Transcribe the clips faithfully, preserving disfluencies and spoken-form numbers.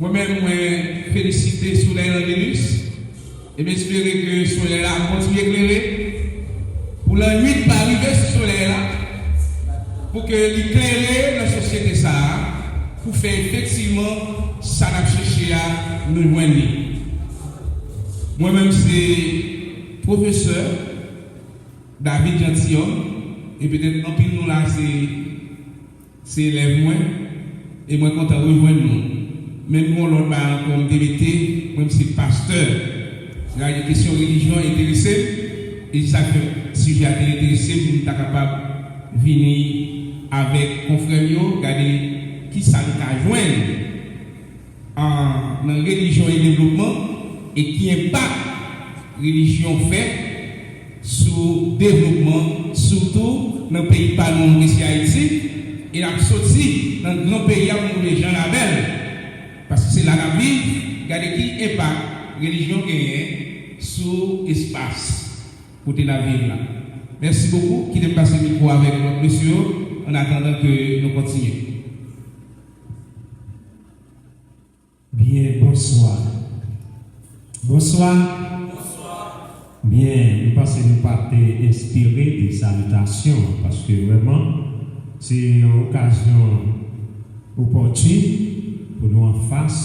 Mwen menm, mwen felisite Solèy Langélus e m espere ke solèy la kontinye klere pou lannwit pa rive sou solèy la, pou ke li klere nan sosyete sa a, pou fè efektivman sa n ap chèche a, nou jwenn li. Mwen menm, se pwofesè David Jean Thihomme, e petèt anpil nou la se, se elèv mwen, e mwen kontan rejwenn nou. Men m gen yon lòt bagay ankò m te mete, mwen m se pastè. Gade, kesyon relijyon enterese m, e sa k fè sijè a te enterese m, m ta kapab vini avèk konfrè m yo, gade kisa nou ka jwenn an, nan relijyon e devlopman, e ki enpak relijyon fè sou devlopman, sitou nan peyi pa nou an ki se Ayiti, e n ap soti nan gran peyi a pou nou rive jan labèl, paske se la n ap viv, gade ki enpak relijyon genyen sou espas kote n ap viv la. Mèsi bokou, kite m pase mikwo avèk lòt mesye yo, an atandan ke nou kontinye. Byen, bonswa. Bonswa. Byen, m panse nou pa te enspire de salitasyon, paske vrèman, se yon okazyon opòtin pou nou anfas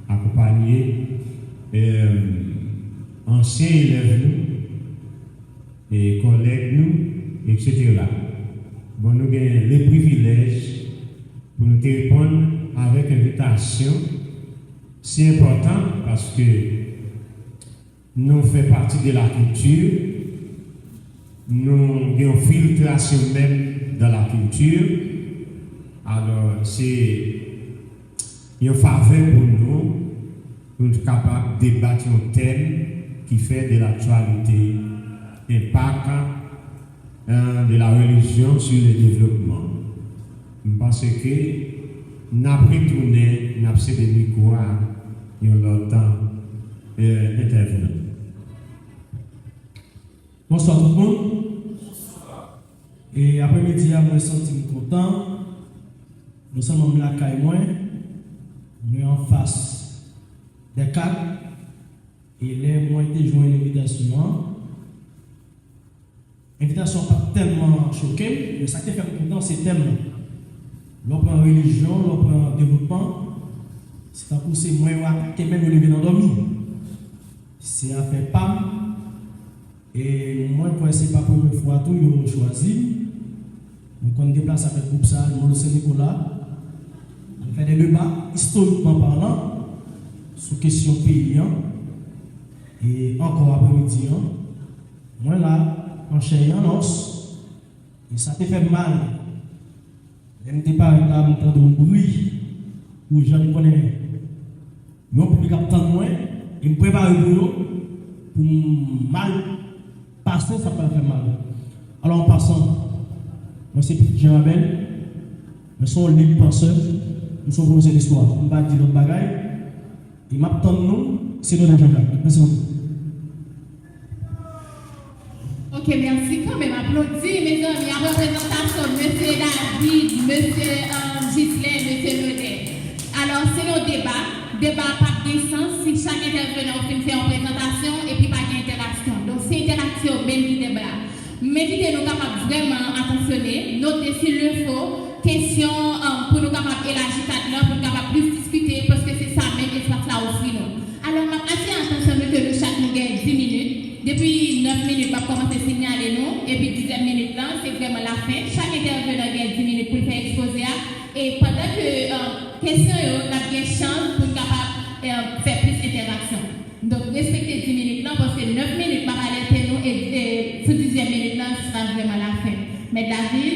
akonpanye, eh, ansyen elèv nou, e kòlèg nou, etsetera. Bon, nou gen le privilèj pou nou te reponn avèk envitasyon si enpòtan, paske nou fè pati de la kilti, nou gen yon filtrasyon menm dan la kilti. Alò, se yon favè pou nou, pou nou kapab debat yon tèm ki fè de laktyalite, enpak, euh, de la religion sur le développement. M panse ke n ap retounen, n ap sede mikwo a yon lòt, euh, entèvenan. Bonswa tout moun. E apremidi a, mwen santi m kontan. Non sèlman m lakay mwen, mwen anfas de kad. E lè mwen te jwenn envitasyon an, envitasyon an pa t tèlman choke m, men sa k te fè m kontan, se tèm nan. Lè w pran relijyon, lè w pran devlopman, se tankou se mwen yo atake, menm yo leve nan dòmi. Se afè pa m. E mwen kwè se pa premye fwa tou yo chwazi m. Mwen konn deplase avèk gwoup sa a, Molo Sen Nikola. Nou fè de deba istorikman palan sou kesyon peyi an. E ankò apremidi an, mwen la, an chè e an os. E sa te fè m mal. Lè m te parèt la, m tande yon bri pou jan m konnen yon piblik ap tann mwen, e m prepare pou yo, pou m mal pase, sa pral fè m mal. Alò, an pasan, mwen se Pitit Jan Rabèl, mwen se yon lit pansè, m se yon pwofesè distwa. M pa di lòt bagay. E m ap tann nou, se nou de Jean-Jacques. Mèsi bokou. Ok, mèsi kanmenm. Aplodi, mezanmi, a reprezantasyon mesye David, mesye, euh, Ghislain, mesye Nonet. Alò, se yon deba. Deba a p ap gen sans si chak entèvenan yo fin fè yon prezantasyon epi pa gen entèraksyon. Donk, se entèraksyon menm ki deba a. M envite nou kapab vrèman atansyone, note s'il le faut, kesyon, um, pou nou kapab elaji kad lan, pou nou kapab plis diskite, paske se sa menm espas la ofri nou. Alò, m ap atire atansyon nou ke nou chak nou gen dis minit. Depi nèf minit, m ap kòmanse sinyale nou, epi dizyèm minit lan, se vrèman lafen. Chak entèvenan gen dis minit pou l fè ekspoze a, e pandan ke, um, kesyon yo, n ap gen chans pou n kapab, um, fè plis entèraksyon. Donk, respekte dis minit lan, paske nèf minit, m ap alète nou, e, e sou dizyèm minit lan, se pa vrèman lafen. Mèt David?